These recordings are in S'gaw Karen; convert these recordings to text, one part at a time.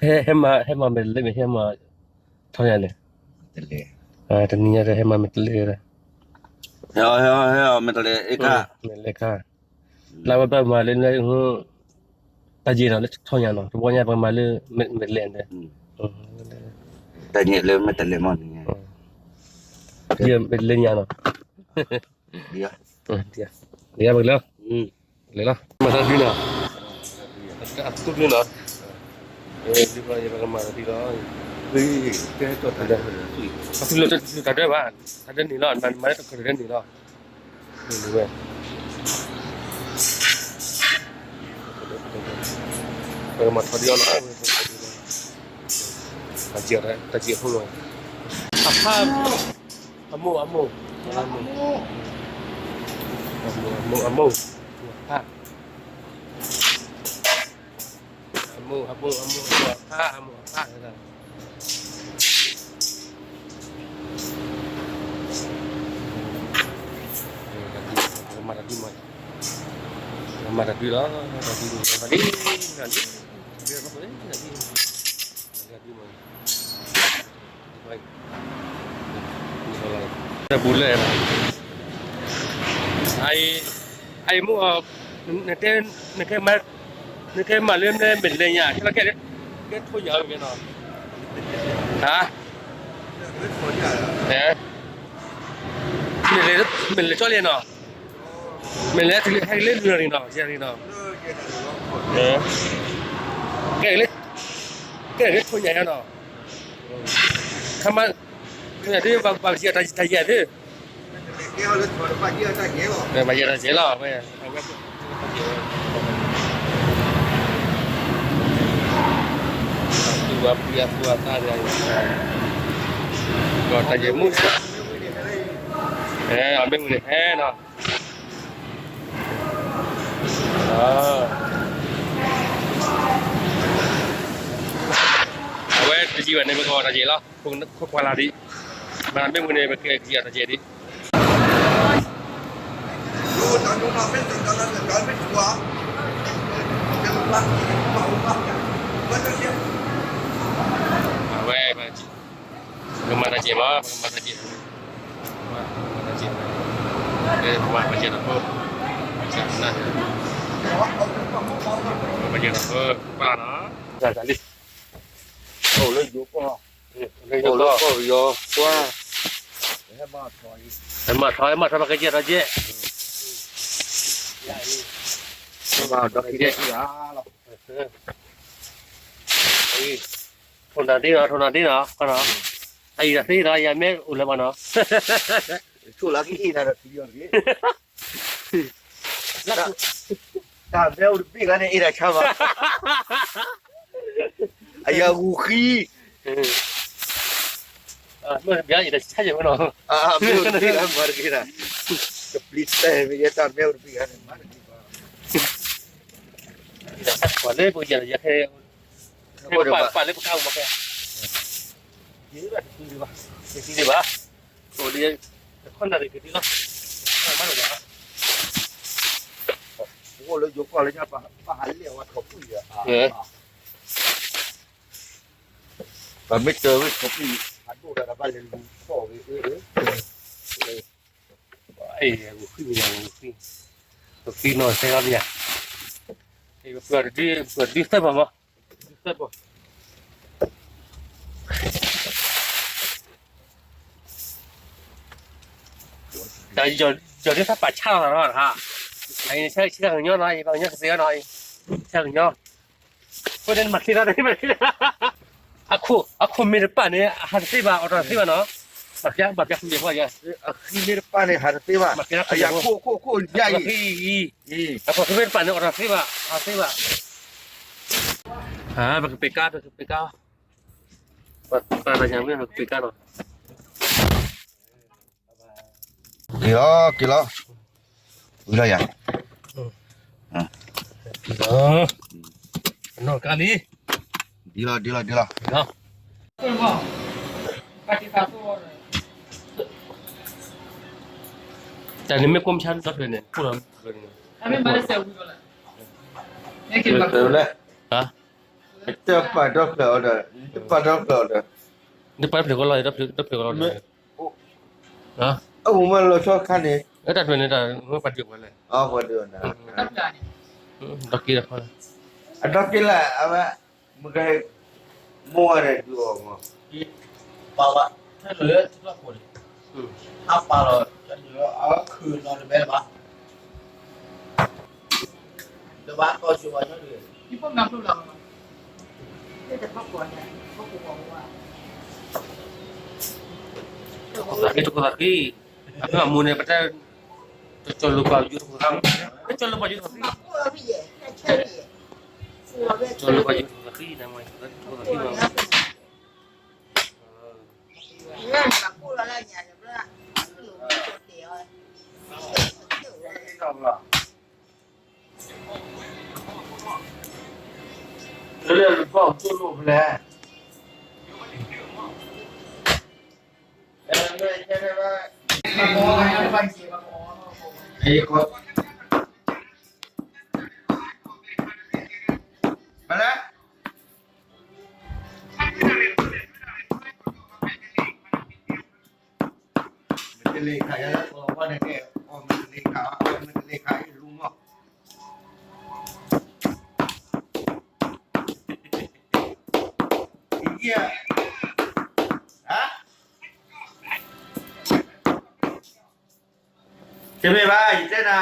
ဟဲမၤ ဟဲမၤမဲာ်တလဲမ့ၢ် ဟဲမၤထီၣ်ညါန့ၣ်, တနံၤညါတဟဲမၤမဲာ်တလဲ, ဟဲ မဲာ်တလဲခါ, လၢဝဲဘၣ်မၤလၢ တၢ်ယဲၢ်နီၤ လၢထီၣ်ညါနီၤ တဘီညါပကမၤလၢ မဲာ်တလဲန့ၣ်, တၢ်ယဲၢ်လၢမဲာ်တလဲမ့ၢ်န့ၣ်, ယဲၢ်မဲာ်တလဲညါနီၤ, ဒ်ပကလဲၤလီၤ, လဲၤလီၤ မၤတၢ်ဒုနီၤ, အသူၣ်ဒုနီၤ, ယပကမၤတၢ်ဒုလီၤ, အသူၣ်လၢတၢ်ဒၢဘၣ်, တၢ်ဒၢန့ၣ်လီၤ မၤလၢတၢ်ခီတၢ်ဒၢန့ၣ်လီၤ, ဝဲ ပကမၤထီၣ်ဒံးအီၤလီၤ, တၢ်စံးအီၤတၢ်စံးအီၤ, အဖါ, အမိၢ် အမိၢ်, အမိၢ် အမိၢ် အမိၢ် အဖါ, အမိၢ် အမိၢ် အမိၢ် အမိၢ် အဖါ အမိၢ် အဖါ, မၤတၢ်ဒုမး, မၤတၢ်ဒုလီၤ, တၢ်ဒုမး, တၢ်ဒုမး, တၢ်ဒုမး, တၢ်ဘူးလၢ, အအံၤမိၢ်, နတဲ, နကဲမၤ, နကဲမၤလၢမဲာ်လဲၤညါ ကဲလီၤကဲ, ကဲထိၣ်ညါဝဲနီၤ, ဟါ, မဲာ်လဲၤကၠီလံနီၤ, မဲာ်လဲၤဟဲက့ၤလၢနုာ်နီၤ ယဲၢ်နီၤ, ကဲ, ကဲလၢထိၣ်ညါယါနီၤ, ခါမါ, ထိၣ်ညါဒ်ဘၣ်ပယဲၢ်တၢ်ယဲၢ်ဒ်, ဘၣ်ယဲၢ်တၢ်ယဲၢ်လီၤ, သူၣ်ဘၣ်ပှံၤအသူၣ်အသးန့ၣ်, ဒီးတၢ်ယဲၢ်မူ, အမ့ၢ်မုၢ်န့ၣ်ဟဲနီၤ, အဝဲတယံာ်ဘၣ်န့ၣ် ပကအီၣ်တၢ်ယဲၢ်လီၤ, ခိၣ်ခွါလၢ်ဒံး, မ့မ့ၢ်မုၢ်န့ၣ် ပကကံအီၣ်တၢ်ယဲၢ်ဒံး, အဝဲ ပကမၤတၢ်ယဲၢ်မး, ပကမၤတၢ်ယဲၢ်, ပကမၤတၢ်ယဲၢ်ဒီးဖိ, ပကမၤတၢ်ယဲၢ်ဒီးဖိ, ပၢ်နီၤ, တၢ်လံ, အိၣ်လၢယိၤကီၢ်, လၢယိၤကီၢ်, ဟဲမၤထီၣ်, ဟဲမၤထီၣ် ပကယဲၢ်ဒီးယဲၢ်, ထိၣ်နၤဒ့နီၤ ထိၣ်နၤဒ့နီၤ, အံၤတၢ်သ့နီၤ ယမ့ၢ်အိၣ်လၢၤဘၣ်နီၤ, ဆိၣ်လၢကအ့ၣ်နၤဒီးထံလီၤတဂ့ၤ, တၢ်မ့ၢ်အိၣ်တဘ့ၣ်ဂၤန့ၣ် အ့ၣ်တၢ်ဆါဘၣ်, အယၤဂူၤဃံ, မ့ၢ်တဘၣ်အ့ၣ်တၢ်ဆါယဲၢ်မ့ၢ်နီၤ, မ့ၢ်အိၣ်တဘ့ၣ်ဂၤမၤတဂ့ၤနီၤ, ကပျံၤတၢ်မ့ၢ်ယဲၢ်တၢ်မ့ၢ်အိၣ်တဘ့ၣ်ဂၤန့ၣ် မၤတဂ့ၤဘၣ် ပှၤလၢပကယၤယၤခဲ, ပာ်လၢပကါအိၣ်မးခဲ, ယဘၣ်တသံဒံးဘၣ်, တသံဒံးဘၣ်, အိၣ်လံ, တခီနၤတက့ၤဒံးလီၤ, မၤလၢယၤ, အိၣ်လၢယိၤကီၢ်လၢညါ ပဟးလဲၣ်ဝဲထီၣ်ကွံာ်ယၤ, ပမ့ၢ်တၢ်ဝဲထီၣ်ကွံာ်, အဒိၣ်တၢ်တဘၣ်လဲၤလူၤထီၣ်ဝဲ, အ့ၣ်, ပသံနီၢ်ဆဲးလီၤပယၤ, ပှၤတဒု ပှၤတဒုသၢပီၢ်မး, တဒုသၢပီၢ်, တၢ်ယီၤဒ်သးပာ်ဆါလီၤသးနီၤ, အံၤဆၢကညီနီၤ, အံၤပှၤကညီကစဲးနီၤ, ဆၢကညီ, အဃိန့ၣ်မၤသ့တၢ်, အခိၣ်မ့ၢ်တပာ်န့ၣ် အဟးတသ့ဘၣ် အီၣ်တၢ်သ့ဘၣ်နီၤ, ဘၣ်ပျၢ် ဘၣ်ပျၢ်ခိၣ်မ့ၢ်ပှၢ်ယၤ, အဃံမ့ၢ်တပာ်န့ၣ် ဟးတသ့ဘၣ်, အခိၣ်ခိၣ်ခိၣ်ယါအံၤ, အခိၣ်မ့ၢ်တပာ်န့ၣ် အီၣ်တၢ်သ့ဘၣ် ဟးသ့ဘၣ်, ပကပ့ၤကါ ပကပ့ၤကါ, ပှၤတၢ်ညါမ့ၢ်ပကပ့ၤကါနီၤ, က့ၤလီၤ က့ၤလီၤ, ဝံၤလီၤယၤ, နီၢ်ကါလံ, ဒ်လီၤ ဒ်လီၤ ဒ်လီၤ, တၢ်န့ၣ်မ့ၢ်ကိးမဆါဒီဖျၢၣ်န့ၣ် ကိးလီၤဖျၢၣ်န့ၣ်, အမ့ၢ်မၤလၢစဲးဝံၤလီၤလၢ လဲၣ်, တပာ်ဒီဖျၢၣ်အီၤဒီး, တပာ်ဒီဖျၢၣ်အီၤဒီး, တပာ်ဒီဖျၢၣ်ကီလီၤ, ဒီဖျၢၣ်ကီလီၤဒီး, အအိၣ်မ့ၢ်လီၤဆီခါန့ၣ်, တၢ်တဖျၢၣ်န့ၣ်တၢ်ပှၤဒုးဝဲလဲၣ်, ပှၤဒုးဝဲ, ဒီးက့ၤလီၤ, အဒီက့လၢ်, မိၢ်ဝဲဒၣ်ဒုးအီၤ, ပာ်ဝဲ, ထဲလၢထံကျိဖိန့ၣ်, အပာ်လီၤ, အခုၣ်နီၤတမဲဘၣ်, တဘၣ်ကီၢ်ဆိဝဲ, တကိးသးက့, တကိးသးက့, အမူန့ၣ် ပတဲ, တကၠီၤလိာ်ပာ်ယူၤတကိးသး, တကၠီၤလိာ်ပာ်ယူၤတကိးသး, ကၠီၤလိာ်ပာ်ယူၤတကိးသး, တကိးသး, လၢလၢပှၤကၠိလိာ်ဖဲလဲၣ်, ဘၣ်လဲၣ်, မ့ၢ်တလ့ၤခးယၤလၢကီၢ်ဝါန့ၣ်, အီၣ်မ့ၢ်တလ့ၤခး, အီၣ်မ့ၢ်တလ့ၤခးအံၤလူၤမီၢ်, ယ, တမ့ၢ်ဘၣ်, ယတဲနၤ,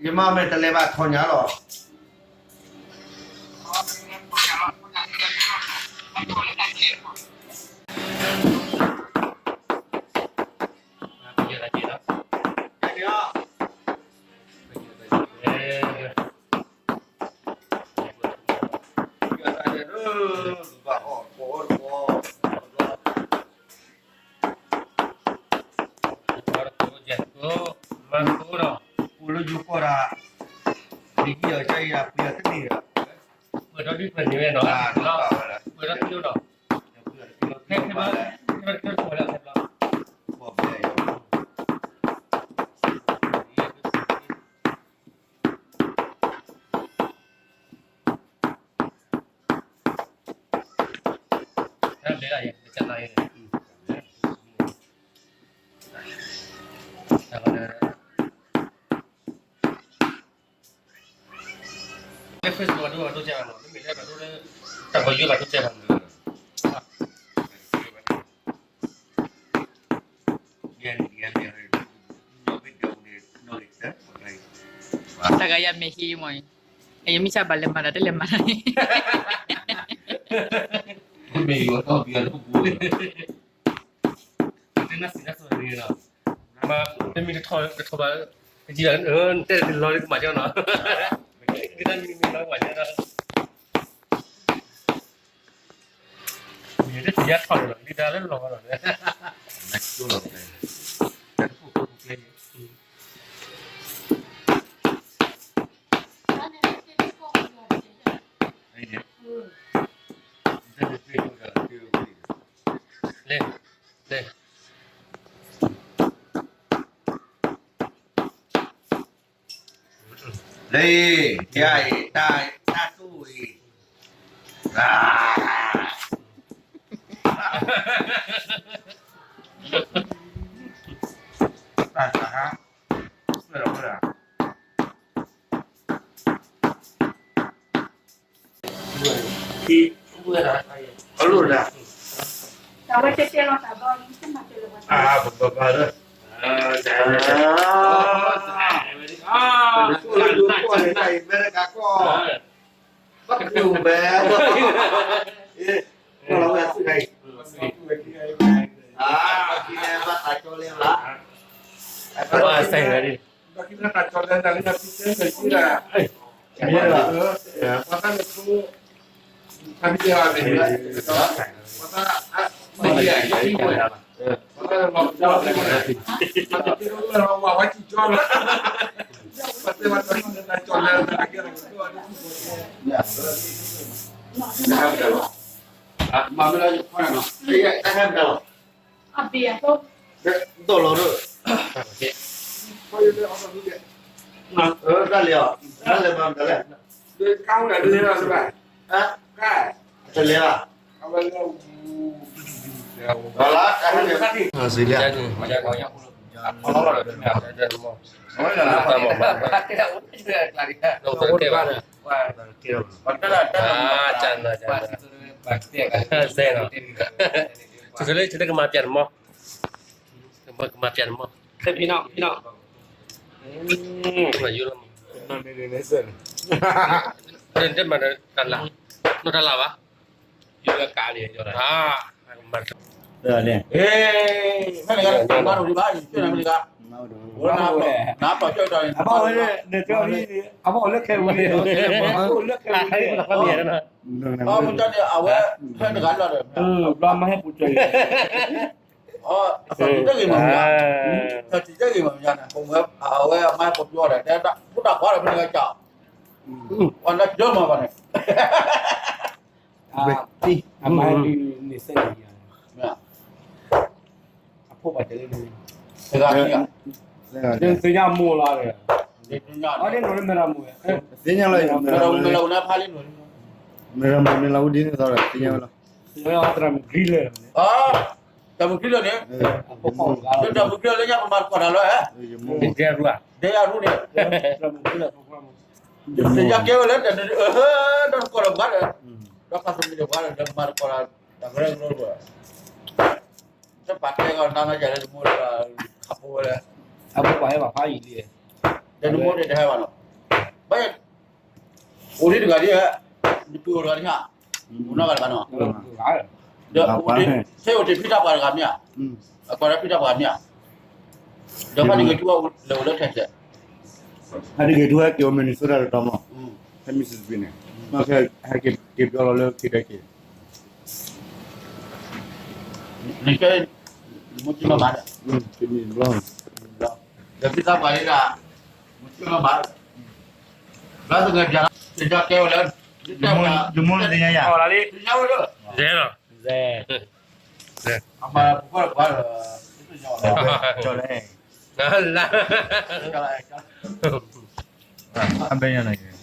ယမါမ့ၢ်တလဲၤဘၣ်ထီၣ်ညါလီၤ. ပှၤလၢယိၤကီၢ်ဒၣ်, ဒ်အီၤကယၤပှ့ၤအီၤတန့ၢ်ဒီး, ပှ့ၤထီၣ်ဒ်ပှ့ၤန့ၢ်ဝဲနီၤ, ပှ့ၤထီၣ်ဒ်ဒီး, ခဲခဲဘၣ်, ခဲခဲဘၣ်, ခဲဘၣ်, တၢ်ဘျဲဒၣ်ယဲ, တၢ်ဘျဲဒၣ်ယဲ, တၢ်ဘျဲဒၣ်, လၢ Facebook အဒိ အဒိကဲဘၣ်နီၤ, မ့မ့ၢ်လၢဘၣ်ဒိလၢ တၢ်ပယီၤဘၣ်ဒိကဲဘၣ်နီၤ, တၢ်ဂၤယၤမ့ၢ်ဟံးမး, ယမ့ၢ်ဆါဘၣ်လဲၤမၤဒီး တလဲၤမၤ, မ့ၢ်ယိၤထီၣ်ဘံအလၢပူၤ, တနၢ်စံးတၢ်စိၤန့ၣ်လီၤ, မ့မ့ၢ်တထီၣ်ဘၣ်, တထီၣ်ဘၣ်, တဲတလီၤလၢကမၤကၠီနီၤ, တနၢ်မံမံလီၤကမၤကၠီနီၤ, မ့ၢ်တယါထီၣ်န့ၣ်လီၤ, လံတၢ်လၢလီၤလီၤ, လဲၤ, လဲၤ, လၢ, ယၤအံၤ, တၢ်သူၣ်အံၤ, တၢ်သးဟါ, အလိၣ်ဒၣ်, အဘၣ်ဘၣ်လၢ, လၢယိၤကီၢ်န့ၣ် တၢ်အံၤ အမဲရကၤကီၢ်, ဘၣ်က့ၤဝဲ, ဘၣ်သးကၠီလဲၣ်ဘၣ်, ဘၣ်သးကၠီလဲၣ်, ပှၤတၢ်န့ၣ်ဖိ, ပှၤတၢ်န့ၣ်, ပှၤတၢ်န့ၣ်လီၤကၠီလီၤ, ပှၤဝဲကၠီလီၤ, ပှၤတဲဝဲတၢ်န့ၣ်တၢ်ကၠီလဲၣ်, တၢ်ကၠီလဲၣ်, တၢ်ဟဲမတၤလီၤ, ဒိၣ်လီၤဒိၣ်, တၢ်လဲၤအီၤ, တၢ်လဲၤမၤမတၤလဲၣ်, တလဲၤဘၣ်, တလဲၤဘၣ်, ဝဲလၢတၢ်ဟဲန့ၣ်, အဝဲလၢတၢ်မၤ, တၢ်မၤ, တၢ်မၤ, တၢ်မၤ, တၢ်မၤ, ကမၤပျဲၢ်တမီၢ်, ကမၤပျဲၢ်တမီၢ်, ဖံနီၣ်, ဖံနီၣ်, တမၤတၢ်လၢ, နီၢ်တၢ်လၢဘၣ်, ယူၤကါလံ, မၤတၢ်, မၤတၢ်, အဘၣ်ဝဲ, အဘၣ်ဝဲလၢခဲဝံၤ, အဘၣ်ဝဲလၢခဲဝံၤ, အဘၣ်ဝဲလၢခဲဝံၤ, အဝဲ, ဖဲတဂၤလီၤဒီး, ဘျီမၤဟဲပူၤကၢၤအံၤ, အသးတံၢ်တဂ့ၤမးမ့ၢ်, အသးတံၢ်တဂ့ၤမးမ့ၢ်န့ၣ်, အဝဲအမါပှၤပျီဒီး တဲဖိတၢ်ခွါဒီးဖဲန့ၣ်ကစၢ်, အီၤနၢ်ကၢမးဘၣ်န့ၣ်, အမါဒုးန့ၣ်စဲန့ၣ်, အဖိဘၣ်တဲလၢန့ၣ်, တဂၤ, သ့ၣ်ညါမိၢ်လီၤ, အီၤဒ်နီၢ်လၢမဲရၤမိၢ်, သ့ၣ်ညါလီၤ, မဲရၤမိၢ်န့ၣ်လီၤအူဒ်န့ၣ်သီဒီး သ့ၣ်ညါဝဲလီၤ, သရၣ်မုၣ်ချံလၢာ်, သရၣ်မုၣ်ချံလၢာ်န့ၣ်, သရၣ်မုၣ်ချံလၢာ်လၢညါပမၤတကိးတၢ်လီၤ, ဒဲယၤရူန့ၣ်, သ့ၣ်ညါကဲဝဲလၢ, ဒီးတကိးလီၤပှၤဒီး, ဒီးဖးသမံၤဒီးပှၤဒီး ဒီးပမၤတကိးတၢ်, တၢ်ကရၢကရိဒီး တပာ်တဲဂီၤနၤမ့ၢ်ယၤလၢတမိၢ်ဒီး, ခးဖိဝဲလၢ, အဖိပှၤဟဲဘၣ်ဖးယံာ်လံ, ဒီးတမိၢ်န့ၣ်တဟဲဘၣ်နီၤ, ဘၣ်, အိၣ်ဒံးတဂၤဒံး, နပုၢ်အိၣ်တဂၤဒံးဧါ, အိၣ်နီတဂၤတဂၤနီၤ, ဒီးအိၣ်ဒံး, ထဲအိၣ်တ့ၢ်ဖံတၢ်ပှၤတဂၤမ့ၢ်ဧါ, အကွၢ်ဒီးဖံတၢ်ပှၤမ့ၢ်ဧါ, ဒီးဖးတဂ့ၤထူဝဲလဲၤအိၣ်လၢထဲစဲး, ဖးတဂ့ၤထူဝဲက့ၤအိၣ် Minnesota တတီၤမး, ဖဲ Mississippi န့ၣ်, ဟဲက့ၤပျီလီၤလၢခံတက့ၤ နကဲ, နမိၢ်က့ၤလီၤမးဒီး, ဒီးဖံသးပှၢ်လံဒၣ်, မိၢ်က့ၤလီၤမး, ဘၣ်သဂၢၢ်ပၠး, တကဲဝဲလၢ, ယမိၢ်သ့ၣ်ညါယၤ, သ့ၣ်ညါဝဲလၢ, ယဲလီၤ, အမၤပူၤကွၢ်ပှၤဒီး, ကၠီၤလဲၣ်, အဘဲညါန့ၣ်,